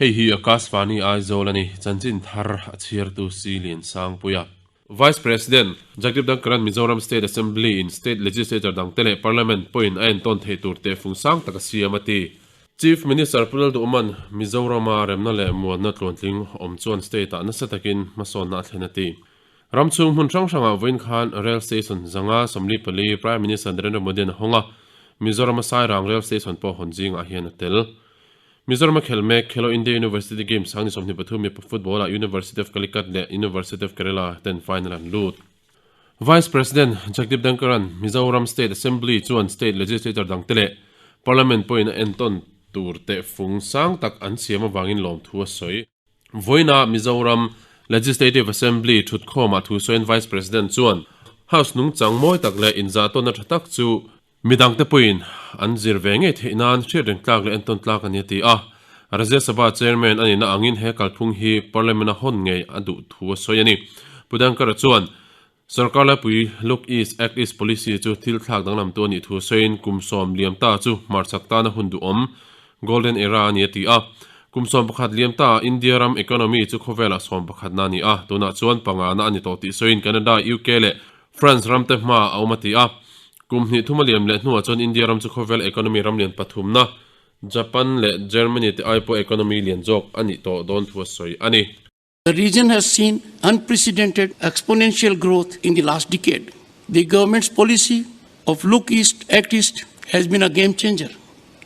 Hei hi Akashvani Aizawl a ni, chanchin thar a chhiartu Si Liansangpuia. Vice President, Jagdeep Dhankhar-a'n Mizoram State Assembly in State Legislature dangte leh Parliament pawhin a entawn theih tur tehfung sang tak a siam a ti. Chief Minister Pu Lalduhman Mizorama remna leh muanna tluantling awm chuan state-ah nasa takin hmasawnna a thlen a ti. Ram chhung hmun hrang hrangah vawiin khan Rail Station 5 44 Prime Minister Narendra Modi-a'n a hawng a, Mizorama Sairang Rail Station pawh hawn zingah hian a tel. Mizorama khelh mek Khelo India University Games 2023 mipa football-ah University of Calicut leh University of Kerala ten final an lut. Vice President Jagdeep Dhankhar-a'n Mizoram State Assembly chuan State Legislature dangte leh Parliament pawhin a entawn tur tehfung sang tak an siam avangin lawmthu a sawi. Vawiina Mizoram Legislative Assembly thutkhawmah thu sawiin Vice President chuan House nungchang mawi tak leh inzahtawnna tha tak chu midangte pawhin an zir ve ngei theih nan hriat reng tlak leh entawn tlak a ni a ti a. Rajya Sabha Chairman a nihna angin he kalphung hi Parliament-a hawn ngei a duh thu a sawi a ni. Pu Dhankhar chuan Sorkar laipui Look East, Act East Policy chu thil thlak danglamtu a nih thu sawiin kum sawm liam ta chu hmarchhak tana hun duhawm, Golden Era, a ni a ti a. Kum 11 liam ta India ram economy chu khawvelah 11 na a ni a, tunah chuan pangana a ni tawh tih sawiin Canada, UK leh France ram te hmaah a awm a ti a. Kum hnih thum a liam leh hnuah chuan India ram chu khawvel economy ram lian pathumna, Japan leh Germany te ai pawh economy lian zawk a nih tawh dawn thu a sawi a ni. The region has seen unprecedented exponential growth in the last decade. The government's policy of Look East, Act East has been a game changer.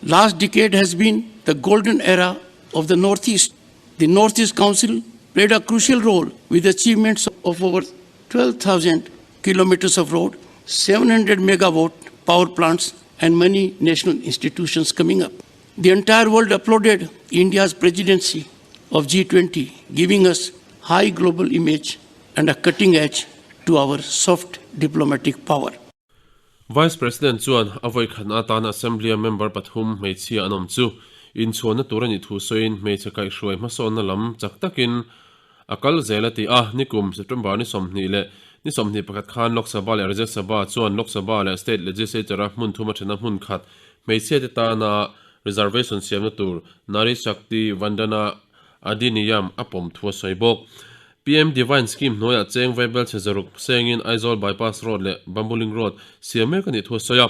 Last decade has been the golden era of the Northeast. The Northeast Council played a crucial role with achievements of over 12,000 kilometers of road, 700 megawatt power plants, and many national institutions coming up. The entire world applauded India's presidency of G20, giving us high global image and a cutting edge to our soft diplomatic power. Vice President chuan a vawikhatna atana Assembly-a member pathum hmeichhia an awm chu inchhuanna tur a nih thu sawiin hmeichhe kaihhruai hmasawnna lam chak takin a kal zel a ti a. Nikum September ni 20 leh ni 21 khan Lok Sabha leh Rajya Sabha chuan Lok Sabha leh State Legislature-a hmun thum a thena hmun khat hmeichhiate tana reservation siamna tur Nari Shakti Vandana Adhiniyam a pawm thu a sawi bawk. PM Divine Scheme hnuaiah cheng vaibel chhe zaruk sengin Aizawl Bypass Road leh Bambuling Road siam mek a nih thu a sawi a.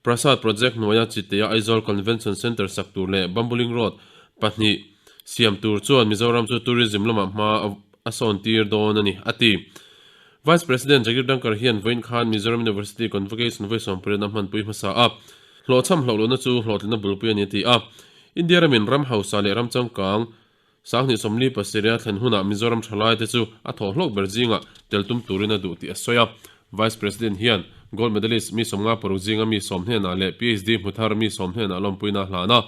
Prasad Project hnuaia Chitea Aizawl Convention Centre sak tur leh Bambuling Road pahnih siam tur chuan Mizoram chu tourism lamah hma a sawn tir dawn a ni, a ti. Vice President Jagdeep Dhankhar hian vawiin khan Mizoram University Convocation vawi 18 a hmanpui hmasa a. Hlawhchham hlauhlohna chu hlawhtlinna bulpui a ni a ti a. India ramin ram hausa leh ram changkang 2047 a thlen hunah Mizoram thalaite chu a thawh hlawk ber zingah tel tum turin a duh tih a sawi a. Vice President hian Gold Medalist mi 56 zinga mi sawm hnenah leh PhD hmu thar mi sawm hnenah lawmpuina a hlan a.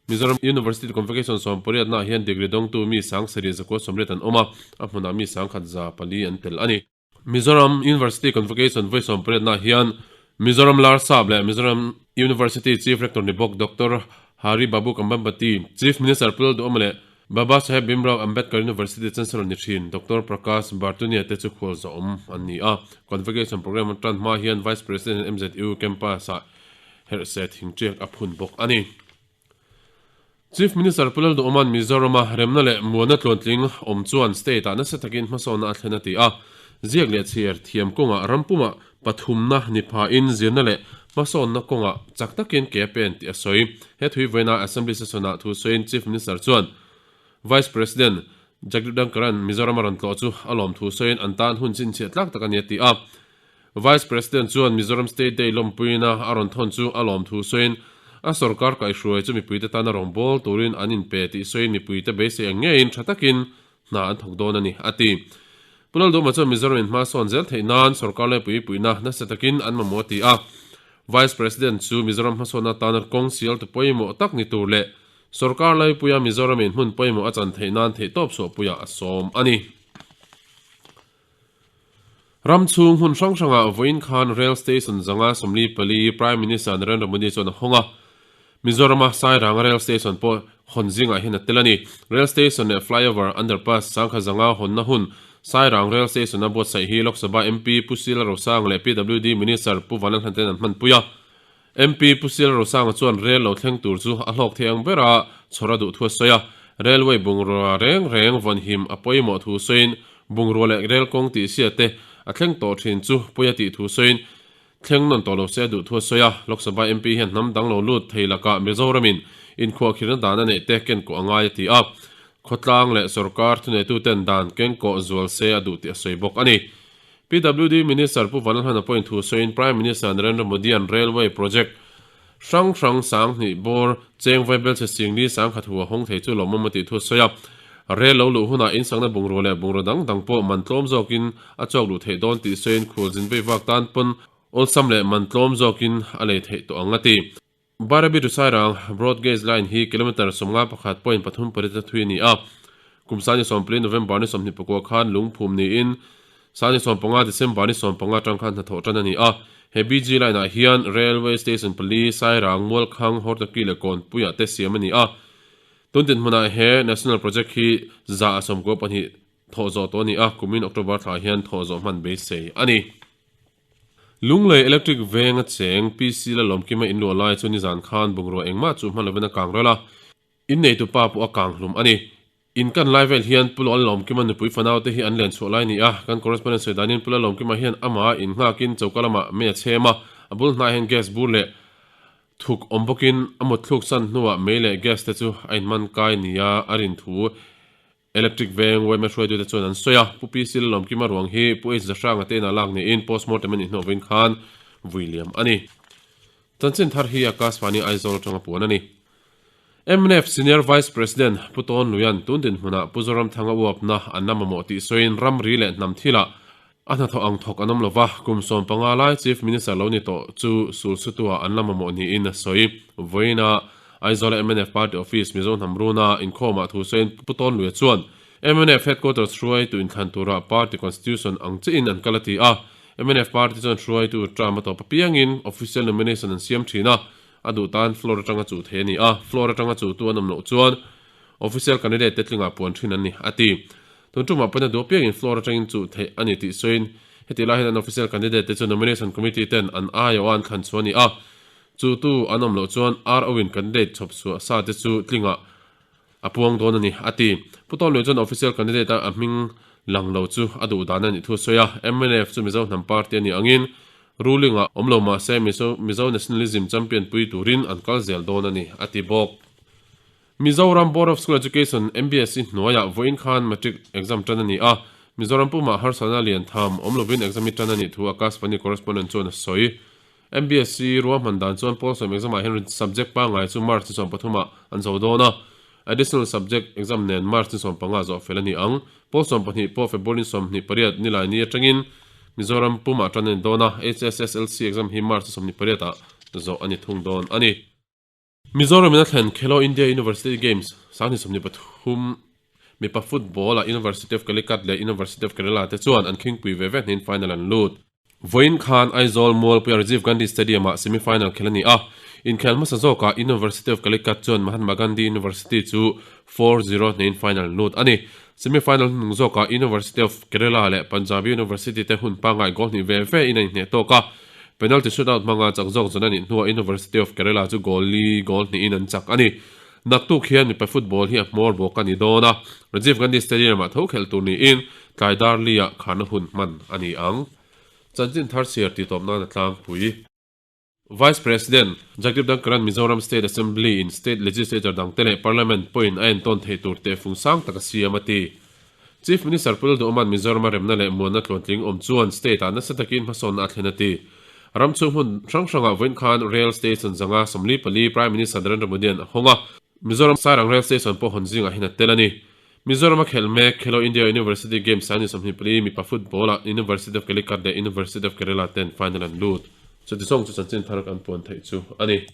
Mizoram University Convocation 80 naah hian degree dawngtu mi 78 an awm a, a hmunah mi 104 an tel a ni. Mizoram University Convocation vawi 80 naah hian Mizoram Larsap leh Mizoram University Chief Rector ni bawk Doctor Hari Babu Kambhampati, Chief Minister Pu Lalduhawma leh Baba Saheb Bhimrao Ambedkar University Chancellor ni thin Doctor Prakash Bartunia te chu khual zawhawm an ni a. Convocation programme tan hma hian Vice President MZU Campus-ah herhse thingtiak a phun bawk a ni. Chief Minister Pu Lalduhawma'n Mizorama remna leh muanna tluantling awm chuan state-ah nasa takin hmasawnna a thlen a ti a. Ziak leh chhiar thiam kawngah ram pumah pathumna ni phain zirna leh hmasawnna kawngah chak takin ke a pen tih a sawi. He thui vawiina Assembly session-ah thu sawiin Chief Minister chuan Vice President Jagdeep Dhankhar-a'n Mizoram a rawn tlawh chu a lawm thu sawiin an tan hun chhinchhiah tlak tak a ni a ti a. Vice President chuan Mizoram State Day lawmpuina a rawn thawn chu a lawm thu sawiin, a sorkar kaihhruai chu mipuite tana rawngbâwl turin an inpe tih sawiin mipuite beisei ang ngeiin tha takin hna an thawk dawn a ni, a ti. Pu Lalduhma chuan Mizoram in hma sawn zel theih nan sorkar laipui puihna nasa takin an mamawh a ti a. Vice President chu Mizoram hmasawnna tana kawng sialtu pawimawh tak ni tur leh sorkar laipuia Mizoram in hmun pawimawh a chan theih nan theihtawp chhuahpuiah a sawm a ni. Ram chhung hmun hrang hrangah vawiin khan Rail Station 544 Prime Minister Narendra Modi chuan a hawng a. Mizorama Sairanga Rail Station pawh hawn zingah hian a tel a ni. Rail Station leh Flyover, Underpass, 500 hawnna hun Sairang Rail Station a buatsaih hi Lok Sabha MP Pu Sila Rosanga leh PWD Minister Pu Vanlalhlan ten an hmanpui a. MP Pu Sila Rosanga chuan rail lo thleng tur chu a hlawk thei ang bera chhawr a duh thu a sawi a. Railway bungrua reng reng vawnhim a pawimawh thu sawiin bungrua leh rel kawng tih sia te a thleng tawh thin chu pawi a tih thu sawiin thleng nawn tawh lo se a duh thu a sawi a. Lok Sabha MP hian hnam dang lo lut thei lakah Mizoramin inkhuahkhirna dan a neih te kenkawh a ngai a ti a. Khawtlang leh sorkar thuneituten dan kengkawh zual se a duh tih a sawi bawk a ni. PWD Minister Pu Vanlalhana pawhin thu sawiin Prime Minister Narendra Modi-a'n Railway Project hrang hrang 2000 bawr cheng vaibelchhe singli 10,000 hu a hawng thei chu lawmawm a tih thu a sawi a. Rel lo luh hunah insakna bungrua leh bungraw dang dang pawh man tlawm zawkin a chawk luh theih dawn tih sawiin khualzin vei vak tan pawn awlsam leh man tlawm zawkin a lei theih tawh ang a ti. Barabi to Sairang Broad Gauge Line hi kilometre 51.38 a thui a ni a. Kum 2010 November ni 24 khan lungphum niin 2015 December ni 15 atang khan hnathawh tan a ni a. He BG Line ah hian Railway Station pali, Sairang, Mualkhang, Hortoki leh Kawnpuiah te siam a ni a. Tun dinhmunah he National Project hi 92% thawh zawh tawh a ni a, kumin October thla hian thawh zawh hman beisei a ni. Lunglei Electric veng a cheng PC la lawmkima in luah lai chu nizan khan bungrua engmah chu hman lovin a kang ral a, in neitu pa pawh a kang hlum a ni. In kan lai vel hian Pu Lawla Lawmkima nupui fanau te hi an len chhuah lai ni a, kan correspondent sawi danin Pu Lawla Lawmkima hian amah in nghakin choka lamah mei a chhem a, a bul hnaiah hian gas bur leh thuk awm bawkin a mut thluk san hnuah mei leh gas te chu a inman kai nia a rin thu Electric veng yma hruaitute chuan an sawi a, Pu PC Lalawmkima ruang hi Pu H Zahranga te inah lak niin postmortem a nih hnuah vawiin khan vui liam a ni. Chanchin thar hi Akashvani Aizawl atanga puan a ni. Mnf Senior Vice President Pu Tawn Luian tun dinhmunah Pu Zoramthanga uapna an la mamawh tih sawiin ramri leh hnam thilah a hnathawh ang thawk an awm lova, kum 15 lai Chief Minister lo ni tawh chu sul sutua an la mamawh niin a sawi. Vawiina Aizawla mnf Party Office Mizo hnam runa inkhawmah thu sawiin Pu Tawn Luia chuan, mnf Headquarters hruaitu inthlan tura Party Constitution ang chiahin an kal a ti a. Mnf Party chuan hruaitu term a tawp apiangin official nomination an siam thin a, a duh tan floor atanga chuh thei a ni a, floor atanga chuhtu an awm loh chuan official candidate te tlingah puan thin an ni, a ti. Tun tumah pawhin a duh apiangin floor atangin chuh theih a ni tih sawiin heti lai hian an official candidate te chu nomination committee ten an aiawh a an thlan chhuah a ni a, chuhtu an awm loh chuan RO in candidate chhawp chhuah sa te chu tlingah a puang dawn a ni, a ti. Pu Tawnlui chuan official candidate a a hming lang lo chu a duh dan a nih thu a sawi a, mnf chu Mizo hnam party a nih angin ruling ah awm lo mah se Mizo nationalism champion pui turin an kal zel dawn a ni, a ti bawk. Mizoram Board of School Education, MBSE, hnuaiah vawiin khan Matric exam tan a ni a, Mizoram pumah harsatna lian tham awm lovin exam hi tan a nih thu Akashvani correspondent chuan a sawi. MBSE ruahman dan chuan pawl sawm exam ah hian subject pangngai chu March ni 13 ah an zo dawn a, additional subject exam nen March ni 15 zawh fel a ni ang. Pawl 12 pawh February ni 28 nilai ni atangin Mizoram pumah tan a ni dawn a, HSSLC exam hi March ni 28 ah zawh a ni thung dawn a ni. Mizoram in a thlen Khelo India University Games 2023 mipa football ah University of Calicut leh University of Kerala te chuan an khingpui ve ve hnein final an lut. Vawiin khan Aizawl Mualpuia Rajiv Gandhi Stadium ah semi final khel a ni a, inkhel hmasa zawkah University of Calicut chuan Mahatma Gandhi University chu 4-0 hnein final an lut a ni. Semi final hnung zawkah University of Kerala leh Punjab University te hun pangngai goal hnih ve ve in a inhneh tawk a, Penalty shootout hmanga chak zawk zawn a nih hnuah University of Kerala chu goal li goal hnihin an chak a ni. Naktuk hian mipa football hi a hmawr bawk a ni dawn a, Rajiv Gandhi Stadium-ah tho khelh tur niin tlai dar li-ah kharna hun hman a ni ang. Chanchin thar chhiar tih tawp nan a tlangpui. Vice President, Jagdeep Dhankhar-a'n Mizoram State Assembly in State Legislature dangte leh Parliament pawhin a entawn theih tur tehfung sang tak a siam a ti. Chief Minister Pu Lalduhawma'n Mizorama remna leh muanna tluantling awm chuan state-ah nasa takin hmasawnna a thlen a ti. Ram chhung hmun hrang hrangah vawiin khan Rail Station zanga 44 Prime Minister Narendra Modi-a'n a hawng a. Mizoram Sairang Rail Station pawh hawn zingah hian a tel a ni. Mizorama khelh mek Khelo India University Games 24 mipa football-ah University of Calicut leh University of Kerala ten final an lut. Chuti zawng chu chanchin thar kan puan theih chu a ni.